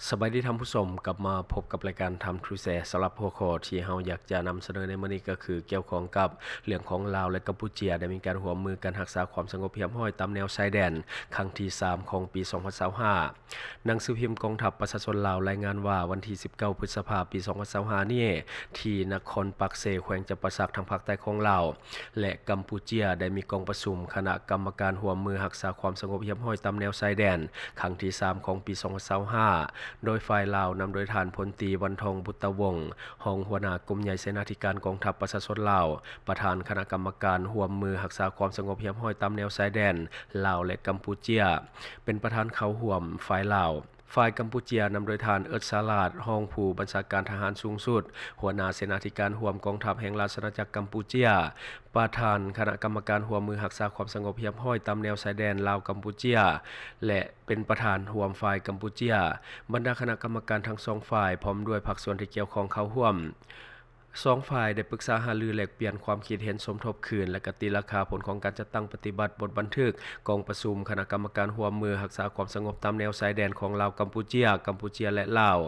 ສະບາຍດີທ່ານຜູ້ຊົມ, ກັບມາພົບກັບລາຍການ Time to Share ສຳລັບຫົວຂໍ້ທີ່ເຮົາຢາກຈະນຳສະເໜີໃນມື້ນີ້ກໍຄືກ່ຽວຂ້ອງກັບເລື່ອງຂອງລາວ ແລະ ກຳປູເຈຍ ໄດ້ມີການຮ່ວມມືກັນຮັກສາຄວາມສະຫງົບຮຽບຮ້ອຍຕາມແນວຊາຍແດນ ຄັ້ງທີສາມຂອງປີສອງພັນຊາວຫ້າ. ໜັງສືພິມກອງທັບປະຊາຊົນລາວລາຍງານວ່າ ວັນທີສິບເກົ້າ ພຶດສະພາ ປີສອງພັນຊາວຫ້ານີ້ ທີ່ນະຄອນປາກເຊ ແຂວງຈຳປາສັກ ທາງພາກໃຕ້ຂອງລາວ ແລະ ກຳປູເຈຍ ໄດ້ມີກອງປະຊຸມຄະນະກຳມະການຮ່ວມມືຮັກສາຄວາມສະຫງົບຮຽບຮ້ອຍຕາມແນວຊາຍແດນ ຄັ້ງທີສາມຂອງປີສອງພັນຊາວຫ້າ ໂດຍຝ່າຍລາວນຳໂດຍທ່ານ ພົນຕີ ວັນທອງ ບຸດຕະວົງ ຮອງຫົວໜ້າກົມໃຫຍ່ເສນາທິການກອງທັບປະຊາຊົນລາວ, ປະທານຄະນະກຳມະການຮ່ວມມືຮັກສາຄວາມສະຫງົບຮຽບຮ້ອຍຕາມແນວຊາຍແດນລາວ ແລະ ກຳປູເຈຍ ເປັນປະທານເຂົ້າຮ່ວມຝ່າຍລາວ. ຝ່າຍກຳປູເຈຍນຳໂດຍທ່ານ ເອິດສາລາດ ຮອງຜູ້ບັນຊາການທະຫານສູງສຸດ, ຫົວໜ້າເສນາທິການຮ່ວມກອງທັບແຫ່ງລາຊະອານາຈັກກຳປູເຈຍ, ປະທານຄະນະກຳມະການຮ່ວມມືຮັກສາຄວາມສະຫງົບຮຽບຮ້ອຍຕາມແນວຊາຍແດນລາວ-ກຳປູເຈຍ ແລະ ເປັນປະທານຮ່ວມຝ່າຍກຳປູເຈຍ. ບັນດາຄະນະກຳມະການທັງສອງຝ່າຍ ພ້ອມດ້ວຍພາກສ່ວນທີ່ກ່ຽວຂ້ອງເຂົ້າຮ່ວມ. ສອງຝ່າຍໄດ້ປຶກສາຫາລືແລກປ່ຽນຄວາມຄິດເຫັນສົມທົບຄືນ ແລະ ກະຕີລາຄາຜົນຂອງການຈັດຕັ້ງປະຕິບັດບົດບັນທຶກກອງປະຊຸມຄະນະກຳມະການຮ່ວມມືຮັກສາຄວາມສະຫງົບຕາມແນວຊາຍແດນຂອງລາວ-ກຳປູເຈຍ, ກຳປູເຈຍ ແລະ ລາວ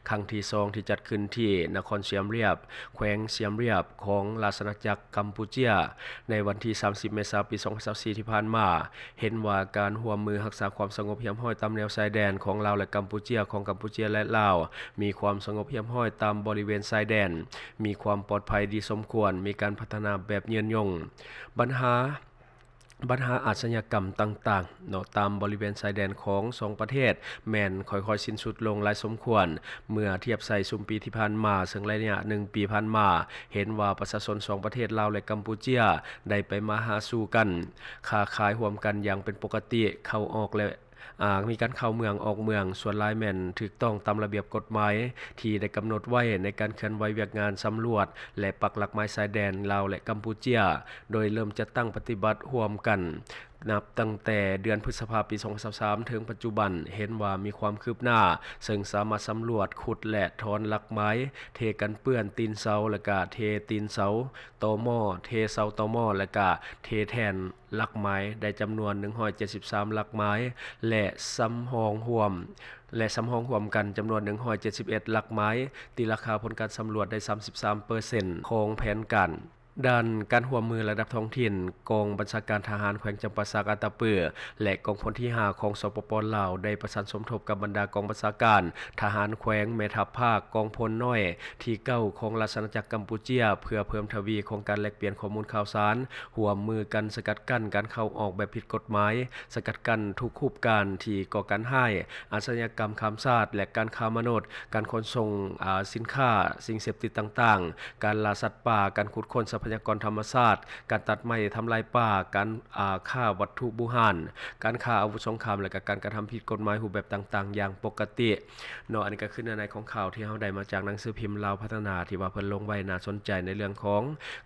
ຄັ້ງທີສອງ ທີ່ຈັດຂຶ້ນທີ່ນະຄອນຊຽມຣຽບ ແຂວງຊຽມຣຽບ ຂອງລາຊະອານາຈັກກຳປູເຈຍ ໃນວັນທີສາມສິບ ເມສາ ປີສອງພັນຊາວສີ່ ທີ່ຜ່ານມາ. ເຫັນວ່າການຮ່ວມມືຮັກສາຄວາມສະຫງົບຮຽບຮ້ອຍຕາມແນວຊາຍແດນຂອງລາວ ແລະ ກຳປູເຈຍ, ຂອງກຳປູເຈຍ ແລະ ລາວ ມີຄວາມສະຫງົບຮຽບຮ້ອຍຕາມບໍລິເວນຊາຍແດນ, ມີຄວາມປອດໄພດີສົມຄວນ, ມີການພັດທະນາແບບຍືນຍົງ. ບັນຫາ, ບັນຫາອາດຊະຍາກຳຕ່າງໆເນາະ ຕາມບໍລິເວນຊາຍແດນຂອງສອງປະເທດ ແມ່ນຄ່ອຍໆສິ້ນສຸດລົງຫຼາຍສົມຄວນ ເມື່ອທຽບໃສ່ຊຸມປີທີ່ຜ່ານມາ, ເຊິ່ງໄລຍະໜຶ່ງປີຜ່ານມາ ເຫັນວ່າປະຊາຊົນສອງປະເທດລາວ ແລະ ກຳປູເຈຍ ໄດ້ໄປມາຫາສູ່ກັນ, ຄ້າຂາຍຮ່ວມກັນຢ່າງເປັນປົກກະຕິ, ເຂົ້າອອກ ແລະ ອາ ມີການເຂົ້າເມືອງອອກເມືອງ, ສ່ວນຫຼາຍແມ່ນຖືກຕ້ອງຕາມລະບຽບກົດໝາຍທີ່ໄດ້ກຳນົດໄວ້ໃນການເຄື່ອນໄຫວວຽກງານສຳຫຼວດ ແລະ ປັກຫຼັກໝາຍຊາຍແດນລາວ ແລະ ກຳປູເຈຍ, ໂດຍເລີ່ມຈັດຕັ້ງປະຕິບັດຮ່ວມກັນ ນັບຕັ້ງແຕ່ເດືອນພຶດສະພາ ປີສອງພັນຊາວສາມ ເຖິງປັດຈຸບັນ ເຫັນວ່າມີຄວາມຄືບໜ້າ, ເຊິ່ງສາມາດສຳຫຼວດ, ຂຸດ ແລະ ຖອນຫຼັກໝາຍ, ເທກັນເປື້ອນຕີນເສົາ ແລະ ກະເທຕີນເສົາຕໍມໍ, ເທເສົາຕໍມໍ ແລະ ກະເທແທ່ນ ຫຼັກໝາຍໄດ້ຈຳນວນໜຶ່ງຮ້ອຍເຈັດສິບສາມຫຼັກໝາຍ ແລະ ສຳຮອງຮ່ວມ ແລະ ສຳຮອງຮ່ວມກັນຈຳນວນໜຶ່ງຮ້ອຍເຈັດສິບເອັດຫຼັກໝາຍ, ຕີລາຄາຜົນການສຳຫຼວດໄດ້ສາມສິບສາມເປີເຊັນຂອງແຜນການ. ດ້ານການຮ່ວມມືລະດັບທ້ອງຖິ່ນ, ກອງບັນຊາການທະຫານແຂວງຈຳປາສັກ ອັດຕະປື ແລະ ກອງພົນທີຫ້າຂອງ ສປປ ລາວ ໄດ້ປະສານສົມທົບກັບບັນດາກອງບັນຊາການທະຫານແຂວງ, ແມ່ທັບພາກ, ກອງພົນນ້ອຍທີເກົ້າຂອງລາຊະອານາຈັກກຳປູເຈຍ ເພື່ອເພີ່ມທະວີໂຄງການແລກປ່ຽນຂໍ້ມູນຂ່າວສານ, ຮ່ວມມືກັນສະກັດກັ້ນການເຂົ້າອອກແບບຜິດກົດໝາຍ, ສະກັດກັ້ນທຸກຮູບການທີ່ກໍ່ການຮ້າຍ, ອາຊະຍາກຳຂ້າມຊາດ ແລະ ການຄ້າມະນຸດ, ການຂົນສົ່ງ, ອາ, ສິນຄ້າ, ສິ່ງເສບຕິດຕ່າງໆ, ການລ່າສັດປ່າ, ການຂຸດຄົ້ນຊັບພະຍາກອນທຳມະຊາດ, ການຕັດໄມ້ທຳລາຍປ່າ, ການ, ອາ, ຄ້າວັດຖຸບູຮານ, ການຄ້າອາວຸດສົງຄາມ ແລະ ກະການກະທຳຜິດກົດໝາຍຮູບແບບຕ່າງໆຢ່າງປົກກະຕິ. ເນາະ ອັນນີ້ກໍຄືເນື້ອໃນຂອງຂ່າວທີ່ເຮົາໄດ້ມາຈາກໜັງສືພິມລາວພັດທະນາ ທີ່ວ່າເພິ່ນລົງໄວ້ໜ້າສົນໃຈໃນເລື່ອງຂອງ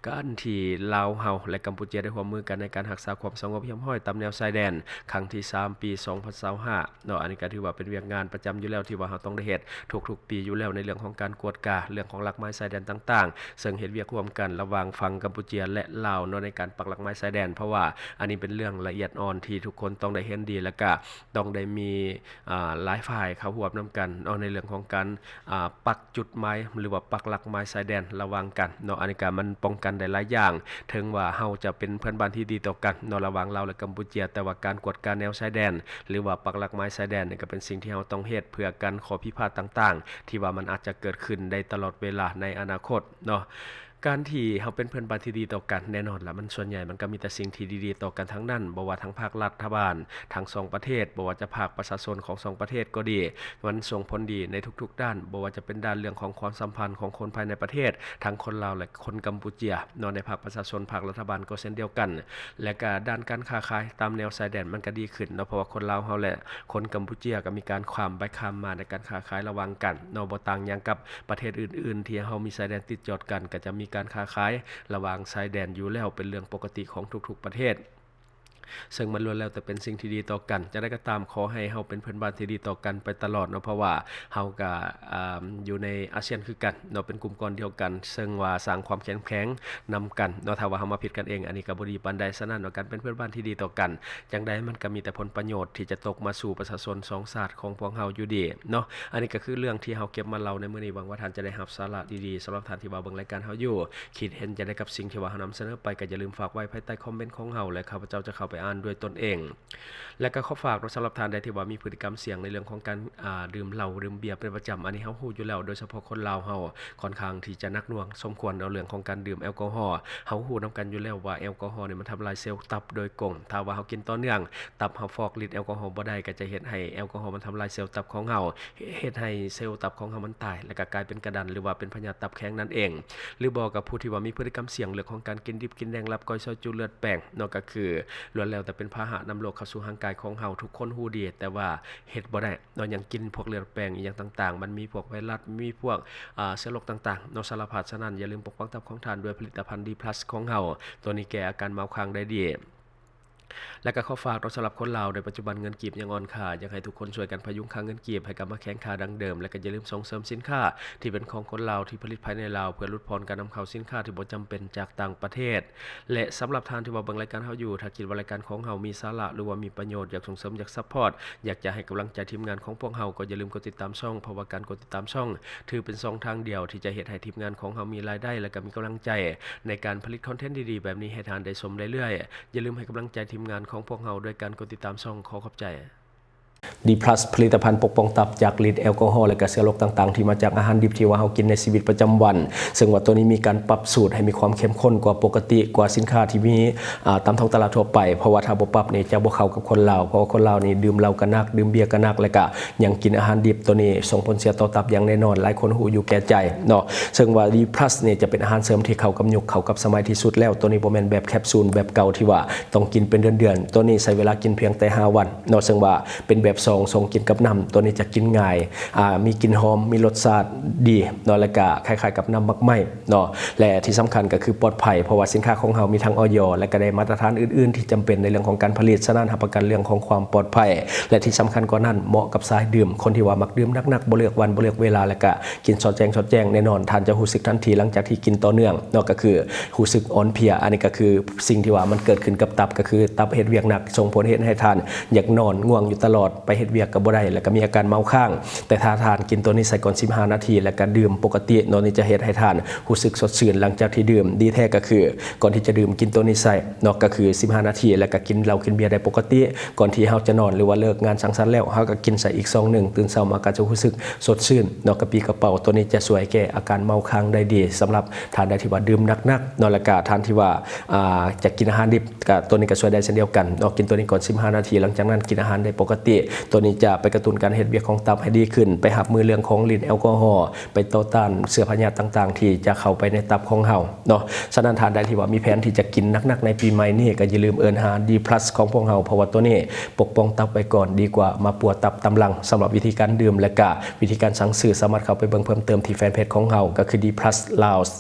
ການທີ່ລາວເຮົາ ແລະ ກຳປູເຈຍໄດ້ຮ່ວມມືກັນໃນການຮັກສາຄວາມສະຫງົບຮຽບຮ້ອຍຕາມແນວຊາຍແດນ ຄັ້ງທີສາມ ປີສອງພັນຊາວຫ້າເນາະ. ອັນນີ້ກໍຖືວ່າເປັນວຽກງານປະຈຳຢູ່ແລ້ວ ທີ່ວ່າເຮົາຕ້ອງໄດ້ເຮັດທຸກໆປີຢູ່ແລ້ວ ໃນເລື່ອງຂອງການກວດກາເລື່ອງຂອງຫຼັກໝາຍຊາຍແດນຕ່າງໆ ເຊິ່ງເຮັດວຽກຮ່ວມກັນລະຫວ່າງຝັ່ງກຳປູເຈຍ ແລະ ລາວເນາະ ໃນການປັກຫຼັກໝາຍຊາຍແດນ ເພາະວ່າອັນນີ້ເປັນເລື່ອງລະອຽດອ່ອນທີ່ທຸກຄົນຕ້ອງໄດ້ເຫັນດີ ແລະ ກະຕ້ອງໄດ້ມີ ອ່າ ຫຼາຍຝ່າຍເຂົ້າຮ່ວມນຳກັນເນາະ ໃນເລື່ອງຂອງການ ອ່າ ປັກຈຸດໝາຍ ຫຼືວ່າປັກຫຼັກໝາຍຊາຍແດນລະຫວ່າງກັນເນາະ. ອັນນີ້ກະມັນປ້ອງກັນໄດ້ຫຼາຍຢ່າງ ເຖິງວ່າເຮົາຈະເປັນເພື່ອນບ້ານທີ່ດີຕໍ່ກັນເນາະ ລະຫວ່າງລາວ ແລະ ກຳປູເຈຍ ແຕ່ວ່າການກວດກາແນວຊາຍແດນ ຫຼືວ່າປັກຫຼັກໝາຍຊາຍແດນນີ້ກະເປັນສິ່ງທີ່ເຮົາຕ້ອງເຮັດ ເພື່ອກັນຂໍ້ຜິດພາດຕ່າງໆ ທີ່ວ່າມັນອາດຈະເກີດຂຶ້ນໄດ້ຕະຫຼອດເວລາໃນອະນາຄົດເນາະ. ການທີ່ເຮົາເປັນເພື່ອນບ້ານທີ່ດີຕໍ່ກັນ ແນ່ນອນລະ ມັນສ່ວນໃຫຍ່ມັນກໍມີແຕ່ສິ່ງທີ່ດີໆຕໍ່ກັນທັງນັ້ນ ບໍ່ວ່າທາງພາກລັດຖະບານທັງສອງປະເທດ ບໍ່ວ່າຈະພາກປະຊາຊົນຂອງສອງປະເທດກໍດີ ມັນສົ່ງຜົນດີໃນທຸກໆດ້ານ ບໍ່ວ່າຈະເປັນດ້ານເລື່ອງຂອງຄວາມສຳພັນຂອງຄົນພາຍໃນປະເທດ ທັງຄົນລາວ ແລະ ຄົນກຳປູເຈຍເນາະ ໃນພາກປະຊາຊົນ ພາກລັດຖະບານກໍເຊັ່ນດຽວກັນ ແລະ ກະດ້ານການຄ້າຂາຍຕາມແນວຊາຍແດນມັນກະດີຂຶ້ນເນາະ ເພາະວ່າຄົນລາວເຮົາ ແລະ ຄົນກຳປູເຈຍກໍມີການຂ້າມໄປຂ້າມມາໃນການຄ້າຂາຍລະຫວ່າງກັນເນາະ ບໍ່ຕ່າງຫຍັງກັບ ປະເທດອື່ນໆທີ່ເຮົາມີຊາຍແດນຕິດຈອດກັນ ກໍຈະມີການຄ້າຂາຍລະຫວ່າງຊາຍແດນຢູ່ແລ້ວ ເປັນເລື່ອງປົກກະຕິຂອງທຸກໆປະເທດ. ເຊິ່ງມັນລ້ວນແລ້ວແຕ່ເປັນສິ່ງທີ່ດີຕໍ່ກັນ. ຈັ່ງໃດກໍຕາມ ຂໍໃຫ້ເຮົາເປັນເພື່ອນບ້ານທີ່ດີຕໍ່ກັນໄປຕະຫຼອດເນາະ, ເພາະວ່າເຮົາກໍ ອ່າ ຢູ່ໃນອາຊຽນຄືກັນເນາະ, ເປັນກຸ່ມກ້ອນດຽວກັນ, ເຊິ່ງວ່າສ້າງຄວາມເຂັ້ມແຂງນຳກັນເນາະ. ຖ້າວ່າເຮົາມາຜິດກັນເອງ ອັນນີ້ກໍບໍ່ດີປານໃດ. ສະນັ້ນເນາະ ການເປັນເພື່ອນບ້ານທີ່ດີຕໍ່ກັນ ຈັ່ງໃດມັນກໍມີແຕ່ຜົນປະໂຫຍດທີ່ຈະຕົກມາສູ່ປະຊາຊົນສອງຊາດຂອງພວກເຮົາຢູ່ດີເນາະ. ອັນນີ້ກໍຄືເລື່ອງທີ່ເຮົາເກັບມາເລົ່າໃນມື້ນີ້. ຫວັງວ່າທ່ານຈະໄດ້ຮັບສາລະດີໆ. ສຳລັບທ່ານທີ່ວ່າເບິ່ງລາຍການເຮົາຢູ່ ຄິດເຫັນຈັ່ງໃດກັບສິ່ງທີ່ວ່າເຮົານຳສະເໜີໄປ ກໍຢ່າລືມຝາກໄວ້ພາຍໃຕ້ຄອມເມັນຂອງເຮົາ ແລະ ຂ້າພະເຈົ້າຈະເຂົ້າໄປອ່ານດ້ວຍຕົນເອງ. ແລະກໍຂໍຝາກເນາະ ສຳລັບທ່ານໃດທີ່ວ່າມີພຶດຕິກຳສ່ຽງໃນເລື່ອງຂອງການ ອ່າ ດື່ມເຫຼົ້າດື່ມເບຍເປັນປະຈຳ, ອັນນີ້ເຮົາຮູ້ຢູ່ແລ້ວ ໂດຍສະເພາະຄົນລາວເຮົາຂ້ອນຂ້າງທີ່ຈະໜັກໜ່ວງສົມຄວນເນາະ ເລື່ອງຂອງການດື່ມແອລກໍຮໍ. ເຮົາຮູ້ນຳກັນຢູ່ແລ້ວວ່າແອລກໍຮໍນີ້ມັນທຳລາຍເຊວຕັບໂດຍກົງ. ຖ້າວ່າເຮົາກິນຕໍ່ເນື່ອງ, ຕັບເຮົາຟອກລິດແອລກໍຮໍບໍ່ໄດ້ ກໍຈະເຮັດໃຫ້ແອລກໍຮໍມັນທຳລາຍເຊວຕັບຂອງເຮົາ, ເຮັດໃຫ້ເຊວຕັບຂອງເຮົາມັນຕາຍ ແລະກໍກາຍເປັນກະດັນ ຫຼືວ່າເປັນພະຍາດຕັບແຂງນັ້ນເອງ. ຫຼືບໍ່ກໍຜູ້ທີ່ວ່າມີພຶດຕິກຳສ່ຽງເລື່ອງຂອງການກິນດິບກິນແດງ ລາບກ້ອຍ ຊອຍຈຸ ເລືອດແປງເນາະ, ກໍຄືລ້ວນແລ້ວແຕ່ເປັນພາຫະນຳໂລກເຂົ້າສູ່ຮ່າງກາຍຂອງເຮົາ. ທຸກຄົນຮູ້ດີ ແຕ່ວ່າເຮັດບໍ່ໄດ້ເນາະ, ຍັງກິນພວກເລືອດແປງອີ່ຫຍັງຕ່າງໆ, ມັນມີພວກໄວຣັສ, ມີພວກ ອ່າ ເຊື້ອໂລກຕ່າງໆເນາະ ສາລະພັດ. ສະນັ້ນ ຢ່າລືມປົກປ້ອງຕັບຂອງທ່ານດ້ວຍຜະລິດຕະພັນ D plus ຂອງເຮົາ, ໂຕນີ້ແກ້ອາການເມົາຄ້າງໄດ້ດີ. ແລະກໍຂໍຝາກເນາະ ສຳລັບຄົນລາວໃນປັດຈຸບັນເງິນກີບຍັງອ່ອນຄ່າ, ຢາກໃຫ້ທຸກຄົນຊ່ວຍກັນພະຍຸງຄ່າເງິນກີບໃຫ້ກັບມາແຂງຄ່າດັ່ງເດີມ, ແລະກໍຢ່າລືມສົ່ງເສີມສິນຄ້າທີ່ເປັນຂອງຄົນລາວ ທີ່ຜະລິດພາຍໃນລາວ ເພື່ອຫຼຸດຜ່ອນການນຳເຂົ້າສິນຄ້າທີ່ບໍ່ຈຳເປັນຈາກຕ່າງປະເທດ. ແລະສຳລັບທ່ານທີ່ວ່າເບິ່ງລາຍການເຮົາຢູ່, ຖ້າຄິດວ່າລາຍການຂອງເຮົາມີສາລະ ຫຼືວ່າມີປະໂຫຍດ, ຢາກສົ່ງເສີມ, ຢາກຊັບພອດ, ຢາກຈະໃຫ້ກຳລັງໃຈທີມງານຂອງພວກເຮົາ, ກໍຢ່າລືມກົດຕິດຕາມຊ່ອງ, ເພາະວ່າການກົດຕິດຕາມຊ່ອງ ຖືເປັນຊ່ອງທາງດຽວທີ່ຈະເຮັດໃຫ້ທີມງານຂອງເຮົາມີລາຍໄດ້ ແລະກໍມີກຳລັງໃຈໃນການຜະລິດຄອນເທັນດີໆແບບນີ້ໃຫ້ທ່ານໄດ້ຊົມເລື້ອຍໆ. ຢ່າລືມໃຫ້ກຳລັງໃຈທີມງານຂອງພວກເຮົາດ້ວຍການກົດຕິດຕາມຊ່ອງ. ຂໍຂອບໃຈ. D plus ຜະລິດຕະພັນປົກປ້ອງຕັບຈາກລິດແອລກໍຮໍ ແລະກະເຊື້ອໂລກຕ່າງໆທີ່ມາຈາກອາຫານດິບທີ່ວ່າເຮົາກິນໃນຊີວິດປະຈຳວັນ, ເຊິ່ງວ່າໂຕນີ້ມີການປັບສູດໃຫ້ມີຄວາມເຂັ້ມຂຸ້ນກວ່າປົກກະຕິ ກວ່າສິນຄ້າທີ່ມີ ອ່າ ຕາມທ້ອງຕະຫຼາດທົ່ວໄປ, ເພາະວ່າຖ້າບໍ່ປັບນີ້ຈະບໍ່ເຂົ້າກັບຄົນລາວ, ເພາະວ່າຄົນລາວນີ້ດື່ມເຫຼົ້າກໍໜັກ, ດື່ມເບຍກໍໜັກ, ແລະກະຍັງກິນອາຫານດິບ, ໂຕນີ້ສົ່ງຜົນເສຍຕໍ່ຕັບຢ່າງແນ່ນອນ, ຫຼາຍຄົນຮູ້ຢູ່ແກ່ໃຈເນາະ. ເຊິ່ງວ່າ D plus ນີ້ຈະເປັນອາຫານເສີມທີ່ເຂົ້າກັບຍຸກ, ເຂົ້າກັບສະໄໝທີ່ສຸດແລ້ວ, ໂຕນີ້ບໍ່ແມ່ນແບບແຄປຊູນແບບເກົ່າທີ່ວ່າຕ້ອງກິນເປັນເດືອນໆ, ໂຕນີ້ໃຊ້ເວລາກິນພຽງແຕ່ຫ້າວັນເນາະ, ເຊິ່ງວ່າ ເປັນແບບຊອງ, ຊອງກິນກັບນ້ຳ, ໂຕນີ້ຈະກິນງ່າຍ, ອ່າ ມີກິ່ນຫອມ, ມີລົດຊາດດີເນາະ, ແລະກະຄ້າຍໆກັບນ້ຳໝາກໄມ້ເນາະ, ແລະທີ່ສຳຄັນກໍຄືປອດໄພ, ເພາະວ່າສິນຄ້າຂອງເຮົາມີທັງ ອອຍ ແລະກະໄດ້ມາດຕະຖານອື່ນໆທີ່ຈຳເປັນໃນເລື່ອງຂອງການຜະລິດ, ສະນັ້ນຮັບປະກັນເລື່ອງຂອງຄວາມປອດໄພ, ແລະທີ່ສຳຄັນກວ່ານັ້ນ ເໝາະກັບສາຍດື່ມ, ຄົນທີ່ວ່າມັກດື່ມໜັກໆ, ບໍ່ເລືອກວັນ, ບໍ່ເລືອກເວລາ, ແລະກະກິນຊອດແຈ້ງ, ຊອດແຈ້ງ, ແນ່ນອນທ່ານຈະຮູ້ສຶກທັນທີຫຼັງຈາກທີ່ກິນຕໍ່ເນື່ອງເນາະ, ກໍຄືຮູ້ສຶກອ່ອນເພຍ, ອັນນີ້ກໍຄື ສິ່ງທີ່ວ່າມັນເກີດຂຶ້ນກັບຕັບ ກໍຄືຕັບເຮັດວຽກໜັກ ສົ່ງຜົນເຮັດໃຫ້ທ່ານຢາກນອນ, ງ່ວງຢູ່ຕະຫຼອດ, ໄປເຮັດວຽກກໍບໍ່ໄດ້ ແລ້ວກໍມີອາການເມົາຄ້າງ. ແຕ່ຖ້າທ່ານກິນໂຕນີ້ໃສ່ກ່ອນສິບຫ້ານາທີ ແລ້ວກໍດື່ມປົກກະຕິເນາະ, ນີ້ຈະເຮັດໃຫ້ທ່ານຮູ້ສຶກສົດຊື່ນຫຼັງຈາກທີ່ດື່ມ. ດີແທ້ກໍຄືກ່ອນທີ່ຈະດື່ມ ກິນໂຕນີ້ໃສ່ເນາະ, ກໍຄືສິບຫ້ານາທີ ແລ້ວກໍກິນເຫຼົ້າກິນເບຍໄດ້ປົກກະຕິ. ກ່ອນທີ່ເຮົາຈະນອນ ຫຼືວ່າເລີກງານສັງສັນແລ້ວ ເຮົາກໍກິນໃສ່ອີກຊອງໜຶ່ງ, ຕື່ນເຊົ້າມາກໍຈະຮູ້ສຶກສົດຊື່ນເນາະ, ກະປີ້ກະເປົາ. ໂຕນີ້ຈະຊ່ວຍແກ້ອາການເມົາຄ້າງໄດ້ດີ ສຳລັບທ່ານໃດທີ່ວ່າດື່ມໜັກໆເນາະ, ແລ້ວກະທ່ານທີ່ວ່າ ອ່າ ຈະກິນອາຫານດິບ ກະໂຕນີ້ກະຊ່ວຍໄດ້ເຊັ່ນດຽວກັນເນາະ, ກິນໂຕນີ້ກ່ອນສິບຫ້ານາທີ, ຫຼັງຈາກນັ້ນກິນອາຫານໄດ້ປົກກະຕິ. ໂຕນີ້ຈະໄປກະຕຸ້ນການເຮັດວຽກຂອງຕັບໃຫ້ດີຂຶ້ນ, ໄປຮັບມືເລື່ອງຂອງລິດແອລກໍຮໍ, ໄປຕໍ່ຕ້ານເຊື້ອພະຍາດຕ່າງໆທີ່ຈະເຂົ້າໄປໃນຕັບຂອງເຮົາເນາະ. ສະນັ້ນທ່ານໃດທີ່ວ່າມີແຜນທີ່ຈະກິນໜັກໆໃນປີໃໝ່ນີ້ ກະຢ່າລືມເອີ້ນຫາ D plus ຂອງພວກເຮົາ, ເພາະວ່າໂຕນີ້ປົກປ້ອງຕັບໄວ້ກ່ອນ ດີກວ່າມາປົວຕັບຕາມຫຼັງ. ສຳລັບວິທີການດື່ມ ແລະກະວິທີການສັ່ງຊື້ ສາມາດເຂົ້າໄປເບິ່ງເພີ່ມເຕີມທີ່ແຟນເພຈຂອງເຮົາ ກໍຄື D plus Laos.